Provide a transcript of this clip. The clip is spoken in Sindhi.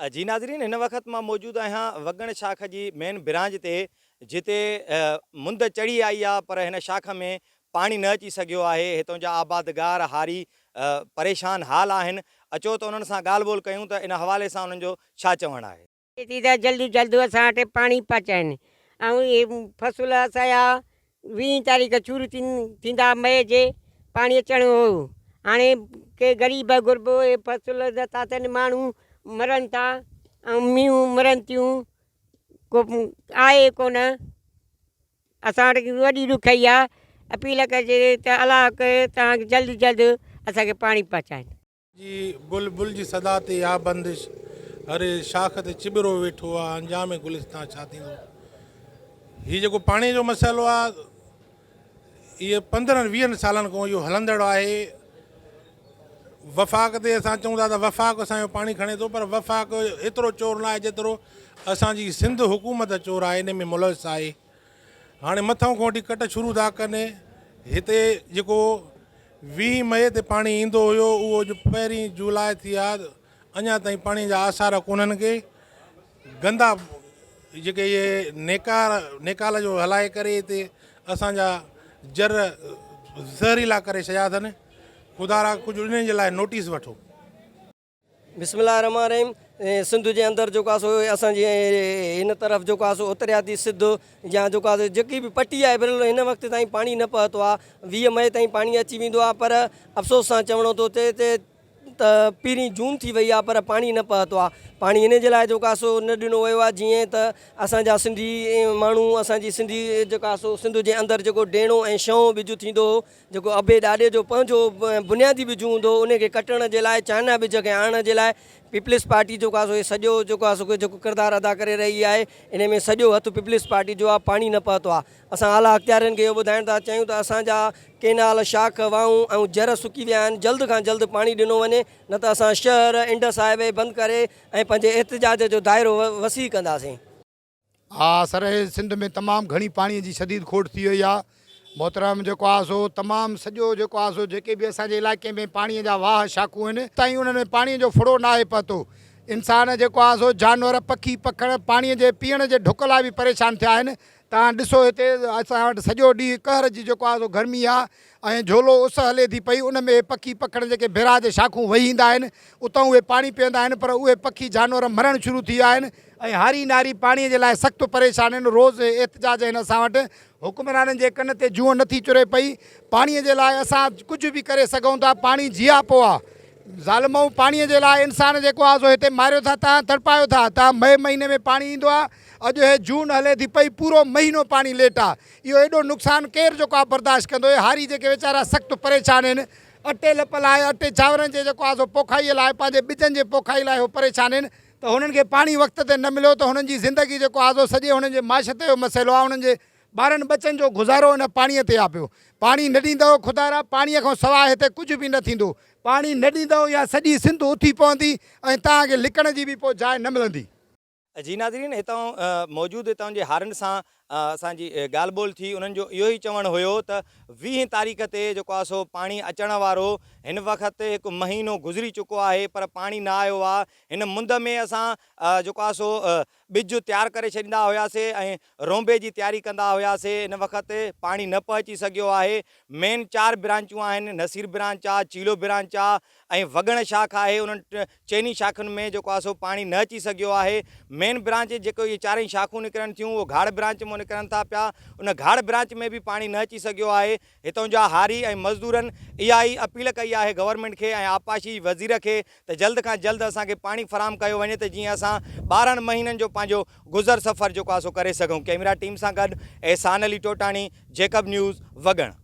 جي ناظرين هن وقت مان موجود آهيان وڳڻ شاخ جي مين برانچ تي جتي مند چڙهي آئي آهي پر هن شاخ ۾ پاڻي نه اچي سگهيو آهي هتون جا آبادگار هاري پريشان حال آهن اچو ته انهن سان ڳالهه ٻولهه ڪيون ته ان حوالي سان انهن جو ڇا چوڻ آهي. ٿي ته جلد جلد اسان وٽ پاڻي پهچائين ۽ اهي فصل اسان جا ويهين تاريخ شروع ٿيندا مئي جي پاڻي اچڻ هو هاڻي ڪي غريب غربو اهي فصل نٿا ٿين ماڻهو مرن ٿا ۽ مينهون مرن ٿيون ڪو آهي ڪونه اسان وٽ وڏي ڏکئي آهي اپيل ڪجي ته الله ڪري توهان جلد جلد اسان کي پاڻي پهچائين. جي بلبل جي صدا تي آ بندش، هر شاخ تي چٻرو ويٺو آ، انجام گلستان ڇا ٿيندو؟ هي جيڪو پاڻي جو مسئلو آ اهي پندرهن ويهن سالن کان اهو هلندڙ آهي. وفاق تي اسان چئون ٿا ته وفاق اسان جو پاڻي کڻي ٿو پر وفاق ايترو چور نه آهي جيترو اسان جي سنڌ حڪومت چور آهي ان ۾ ملوث آهي. هاڻي مٿئون کان وٺي ڪٽ شروع ٿا ڪن. هتي جيڪو ويهين مئي تي پاڻي ايندو هيو اهو اڄ پهرين جولاء ٿي آ اڃا تائين پاڻي جا آثار ڪونهن ڪي. گندا جيڪي اهي نيڪار نيڪال جو هلائي ڪري هتي اسان جا جر زهريلا ڪري ڇڏيا اٿن. خدارا ڪجهه انهن جي لاء نوٽيس وٺو. بسم الله الرحمٰن الرحيم سنڌ جي اندر جيڪو آهي سو اسان جي هن طرف جيڪو آهي سو اترياتي سڌ يا جيڪو آهي جيڪي به پٽي آهي بهرحال هن وقت تائين پاڻي نه پهتو آهي 20 مئي تائين پاڻي اچي ويندو آهي پر افسوس سان چوڻو ٿو ٿئي ته پهرين جون ٿي وئي آهي پر پاڻي نه پهتو آهي پاڻي ان جي لاء جيڪو آهي سو نه ڏنو ويو آهي جيئن ته اسان جا سنڌي ماڻهو اسان جي سنڌي جيڪو آهي سو سنڌ جي اندر جيڪو ڊيڻو ۽ شئون ٻج ٿيندو هو جيڪو ابي ڏاڏي جو پنهنجو بنيادي ٻج هوندو هو ان کي ڪٽڻ جي لاء چائنا ٻج کي آڻڻ جي لاء پيپلز پارٽي جيڪو آهي سو هي سڄو جيڪو آهي سو جيڪو ڪردار ادا ڪري رهي آهي ان ۾ سڄو هٿ پيپلز پارٽي جو آهي پاڻي نه پهتو آهي اسان اعليٰ اختيارين کي اهو ٻڌائڻ ٿا چاهيون ته اسان جا ڪينال شاخ واهون ۽ جر سڪي ويا آهن جلد کان جلد پاڻي ڏنو وڃي نه ته اسان شهر انڊس هاء وي بند ڪري ۽ پنهنجي احتجاج جو دائرو وسيع ڪنداسين. ها سر هي سنڌ ۾ تمام گهڻي پاڻي جي شديد کوٽ ٿي وئي آ محترم جيڪو آ سو تمام سڄو جيڪو آ سو جيڪي به اسان جي علائقي ۾ پاڻي جا واهه شاخون آهن تائين انهن ۾ پاڻي جو ڦڙو ناهي پهتو انسان جيڪو آ سو جانور پکي پکڻ پاڻي جي پيئڻ جي ڍڪ لاء به پريشان ٿيا آهن توهان ڏسو هتي اسان وٽ سڄو ڏينهن قهر جي جيڪو آ سو گرمي آ ۽ جهولو اس هلي ٿي پئي ان ۾ پکي پکڻ جيڪي بيراج شاخون وهي ايندا آهن اتان اهي پاڻي پيئندا آهن پر اهي پکي جانور مرڻ شروع ٿي ويا آهن ۽ هاري ناري پاڻي جي لاء سخت پريشان آهن، روز احتجاج آهن اسان وٽ، حڪمرانن جي ڪن تي جونء نٿي چري پئي، پاڻي جي لاء اسان ڪجهه به ڪري سگهون ٿا، پاڻي جياپو آ، ظالمؤ پاڻي جي لاء انسان جيڪو آ سو هتي ماريو ٿا تان تڙپايو ٿا، تان مئي مهيني ۾ پاڻي ايندو آ، اڄ هي جون هلي ٿي پئي پورو مهينو پاڻي ليٽ آ، اهو ايڏو نقصان ڪير جيڪو آ برداشت ڪندو، هي هاري جيڪي ويچارا سخت پريشان آهن، اٽي لپ لاء اٽي چانورن جي جيڪو آ سو پوکائي لاء پنهنجي ٻجن جي پوکائي لاء هو پريشان آهن، ته هنن کي پاڻي وقت تي نه مليو ته هنن جي زندگي جيڪو آ سو سڄي هنن جي معاشرتي جو مسئلو آ هنن جي ٻارن ٻچن جو گذارو ان پاڻي تي آ پيو پاڻي نه ڏيندؤ خدارا پاڻي کان سواء هتي ڪجهه به نه ٿيندو پاڻي نه ڏيندؤ يا سڄي سنڌ اٿي پوندي ۽ توهان کي لڪڻ جي به پوء جاء نه ملندي. جي ناظرين هتان موجود هتان جي هارين سان اسان جي ڳالهه ٻولهه ٿي انهن جو اهو ئي چوڻ هيو ته ويهين تاريخ تي جيڪو آهي سو پاڻي اچڻ وارو هن وقت هڪ مهينو گذري چڪو آهي پر پاڻي نه آيو آهي هن مند ۾ اسان جيڪو آهي سو ٻج تيار ڪري ڇڏيندا هياسي ۽ رونبي جي تياري ڪندا هياسي هن وقت پاڻي نه پهچي سگهيو آهي مين چار برانچون آهن نصير برانچ آ چيلو برانچ آ ۽ وڳڻ شاخ آهي انهن چئني شاخن ۾ جيڪو آهي سو پاڻي نه اچي سگهيو آهي مين برانچ جيڪو اهي چارئي شاخون نڪرن ٿيون اهو گهاڙ برانچ مون نڪرن ٿا پيا ان گهاڙ برانچ ۾ به پاڻي نه اچي سگهيو آهي هتون جا هاري ۽ مزدورن اها ئي اپيل ڪئي آهي گورنمينٽ کي ۽ آبپاشي وزير کي ته جلد کان جلد اسان کي پاڻي فراهم ڪيو وڃي ته جيئن اسان 12 مهينن جو پنهنجو گذر سفر جيڪو آهي سو ڪري سگهون ڪئميرا ٽيم سان گڏ احسان علي ٽوٽاڻي جيڪب نيوز وڳڻ.